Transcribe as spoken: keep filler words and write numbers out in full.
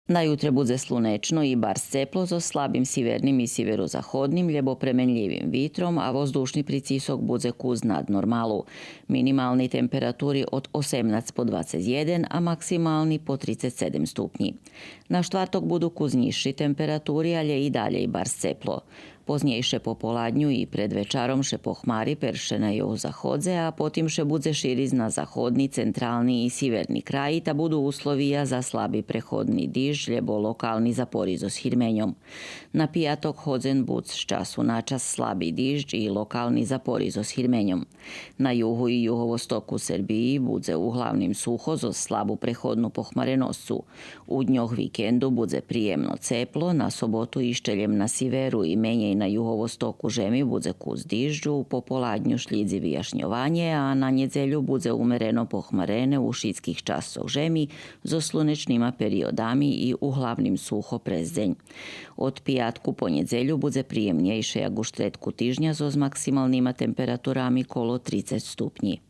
На ютре будзе слунечно и барз цепло зоз слабим сиверним и сиверозаходним, лєбо пременлївим витром, а воздушни прицисок будзе кус над нормалу. Минимални температури од осемнац по двацец єден, а максимални по трицец седем ступнї. На штварток буду кус нїзши температури, алє и далєй барз цепло. Познєйше пополадню и пред вечаром ше похмари перше на югозаходзе, а потим ше будзе шириц на заходни, централни и сиверни краї, та буду условия за слаби преходни диждж, лєбо локални запори зоз гирменьом. На пияток годзен буц з часу на час слаби диждж и локални запори зоз гирменьом. На югу и юговостоку Сербиї будзе углавним сухо зоз слабу преходну похмареносцу. У дньох викенду будзе приємно цепло, на соботу ище лєм на сиверу и менєй на юговостоку жеми будзе кус дижджу, у пополадню шлїдзи вияшньованє, а на нєдзелю будзе умерено похмарене у шицких часцох жеми зоз слунечнима периодами и углавним сухо през дзень. Од пиятку по нєдзелю будзе приємнєйше як у штредку тижня зоз максималнима температурами коло трицец ступнї.